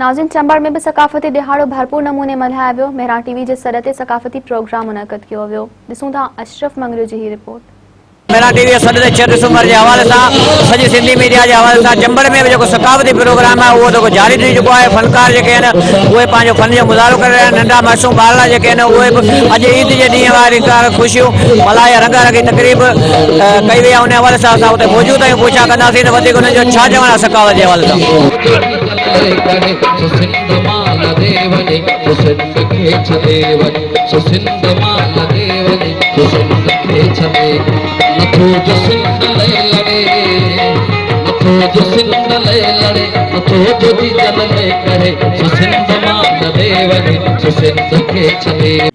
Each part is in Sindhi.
ناظرين چمبڙ ۾ به ثقافتي ڏهاڙو ڀرپور نموني ملهايو ويو، مهراڻ ٽي وي جي سڏ تي ثقافتي پروگرام منعقد ڪيو ويو، ڏسون ٿا اشرف مڱريو جي هي رپورٽ. مهراڻ ٽي وي جي سڏ تي 6 ڊسمبر جي حوالي سان سڄي سنڌي ميڊيا جي حوالي سان چمبڙ ۾ به جيڪو ثقافتي پروگرام آهي اهو جيڪو جاري ٿي چڪو آهي فنڪار جيڪي آهن اهي پنهنجو فن جو مظاهرو ڪري رهيا آهن ننڍا معصوم ٻارڙا جيڪي آهن اهي به اڄ عيد جي ڏينهن واري ڪار خوشيون ملهائي رنگا رنگي تقريب ڪئي وئي آهي ان حوالي سان اسان اتي موجود آهيون پڇا ڪنداسين ته وڌيڪ انهن جو ڇا چوڻ آهي ثقافت جي حوالي سان.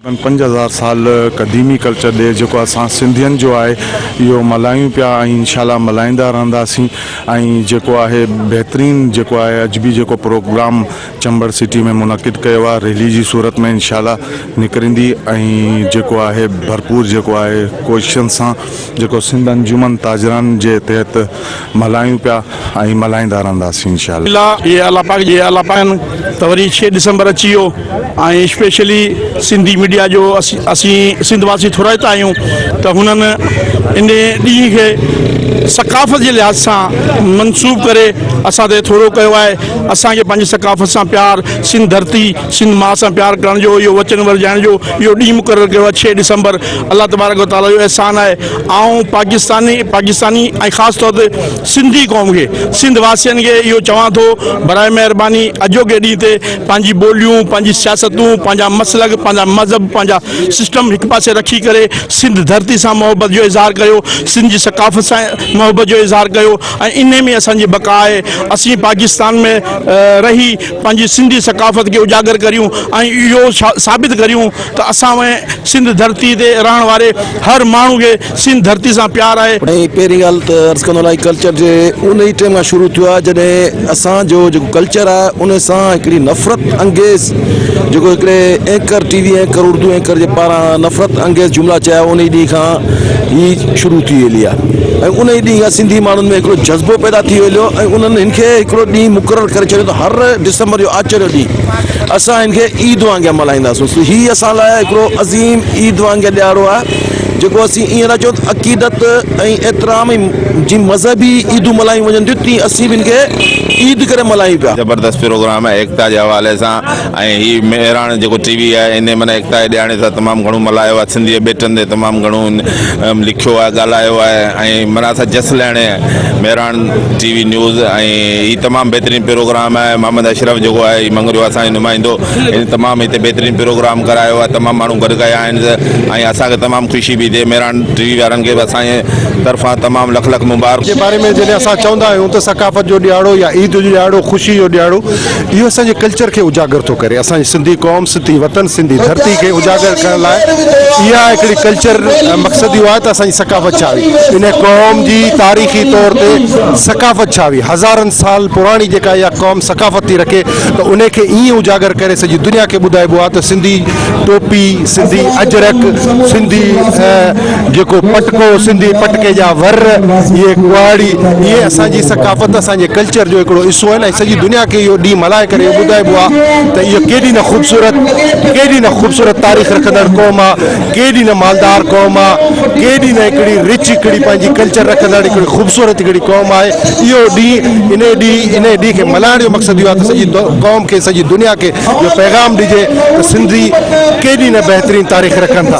5000 سال قديمي ڪلچر ڏي جيڪو اسان سنڌين جو آهي اهو ملهايون پيا ۽ انشاء الله ملهائيندا رهنداسين ۽ جيڪو آهي بهترين جيڪو آهي اڄ به جيڪو پروگرام چمبڙ سٽي ۾ منعقد ڪيو آهي ريلي جي صورت ۾ انشاء الله نڪرندي ۽ جيڪو آهي ڀرپور جيڪو آهي ڪوششن سان جيڪو سنڌ انجمن تاجران جي تحت ملهايون پيا ۽ ملهائيندا رهنداسين انشاء الله. الله اي الله پاڪ جي الله پاڪ ته وري 6 ڊسمبر اچي ويو ۽ اسپيشلي سنڌي ميڊيا جو اسين سنڌ واسي ٿورائتا آهيون ته هنن ان ڏينهن کي ثقافت جي لحاظ سان منسوب ڪري اسان تي ٿورو ڪيو آهي اسان کي پنهنجي ثقافت سان پيار سنڌ ڌرتي سنڌ ماء سان پيار ڪرڻ جو اهو وچن ورجائڻ جو اهو ڏينهن مقرر ڪيو آهي 6 ڊسمبر الله تبارڪ و تعالي جو احسان آهي آئون پاڪستاني پاڪستاني ۽ خاص طور تي سنڌي قوم کي سنڌ واسين کي اهو چوان ٿو برائي مهرباني اڄوڪي ڏينهن تي پنهنجي ٻوليون پنهنجي سياستون پنهنجا مسلڪ پنهنجا مذهب پنهنجا سسٽم هڪ پاسي رکي ڪري سنڌ ڌرتي سان محبت جو اظهار ڪيو سنڌ جي ثقافت سان محبت جو اظهار ڪيو ۽ انهي ۾ اسان جي بقا آهي اسين پاڪستان ۾ رهي پنهنجي سنڌي ثقافت کي اجاگر ڪريون ۽ اهو ثابت ڪريون ته اسان ۾ سنڌ ڌرتي تي رهڻ واري هر ماڻهو کي سنڌ ڌرتي سان پيار آهي. ۽ پهرين ڳالهه ته عرض ڪندو هلان هي ڪلچر جي ان ئي ٽيم کان شروع ٿيو آهي جڏهن اسان جو جيڪو ڪلچر آهي ان سان هڪڙي نفرت انگيز جيڪو هڪڙي anchor T V anchor Urdu anchor جي پاران نفرت انگيز جملا چيا ان ئي ڏينهن کان هي شروع ٿي هلي آهي ۽ ان ئي ڏينهن کان سنڌي ماڻهن ۾ هڪڙو جذبو پيدا ٿي هليو ۽ انهن هن کي هڪڙو ڏينهن مقرر ڪري ڇڏيو ته هر ڊسمبر جو آچر جو ڏينهن اسان هن کي عيد وانگيان ملهائينداسون هي اسان لاء هڪڙو عظيم عيد وانگيان ڏهاڙو آهي جيڪو اسين ائين ٿا چئون ته عقيدت ۽ احترام ۽ جي مذهبي عيدون ملهايون وڃن ٿيون تيئن اسين به ان کي عيد ڪري ملهايون پيا. زبردست پروگرام آهي ايڪتا جي حوالي سان ۽ هي مهراڻ جيڪو ٽي وي آهي انهي معنيٰ ايڪتا جي ڏهاڙي سان تمام گهڻو ملهايو آهي سنڌي جي ٻيٽن تي تمام گهڻو لکيو آهي ڳالهايو آهي ۽ معنيٰ اسان جس لهڻي مهراڻ ٽي وي نيوز ۽ هي تمام بهترين پروگرام آهي محمد اشرف جيڪو آهي هي مڱريو اسان جو نمائندو هن تمام هتي بهترين پروگرام ڪرايو آهي تمام ماڻهو گڏ ڪيا آهن ۽ اسان کي تمام خوشي پئي ٿئي مهراڻ ٽي وي وارن کي به اسان جي طرفان تمام لک لک مبارڪ. جي باري ۾ جڏهن اسان چوندا آهيون ته ثقافت جو ڏهاڙو يا عيد جو ڏهاڙو خوشي جو ڏهاڙو اهو اسان جي ڪلچر کي اجاگر ٿو ڪري اسان جي سنڌي قوم سنڌي وطن سنڌي ڌرتي کي اجاگر ڪرڻ لاء اها هڪڙي ڪلچر مقصد اهو آهي ته اسان جي ثقافت ڇا هئي ان قوم جي تاريخي طور تي ثقافت ڇا هئي هزارن سال پراڻي جيڪا اها قوم ثقافت ٿي رکي ته ان کي ائين اجاگر ڪري سڄي دنيا کي ٻڌائبو آهي ته سنڌي ٽوپي، سنڌي اجرڪ، سنڌي جيڪو پٽڪو، سنڌي پٽڪي جا ور، اهي ڪهاڙي، اهي اسان جي ثقافت، اسان جي ڪلچر جو هڪڙو حصو آهن ۽ سڄي دنيا کي اهو ڏينهن ملهائي ڪري اهو ٻڌائبو آهي ته اهو ڪيڏي نه خوبصورت، ڪيڏي نه خوبصورت تاريخ رکندڙ قوم آهي، ڪيڏي نه مالدار قوم آهي، ڪيڏي نه هڪڙي رچ هڪڙي پنهنجي ڪلچر رکندڙ هڪڙي خوبصورت هڪڙي قوم آهي. اهو ڏينهن انهي ڏينهن انهي ڏينهن کي ملهائڻ جو مقصد اهو آهي ته سڄي قوم کي سڄي دنيا کي اهو پيغام ڏجي ته سنڌي ڪيڏي نه بهترين تاريخ رکن ٿا.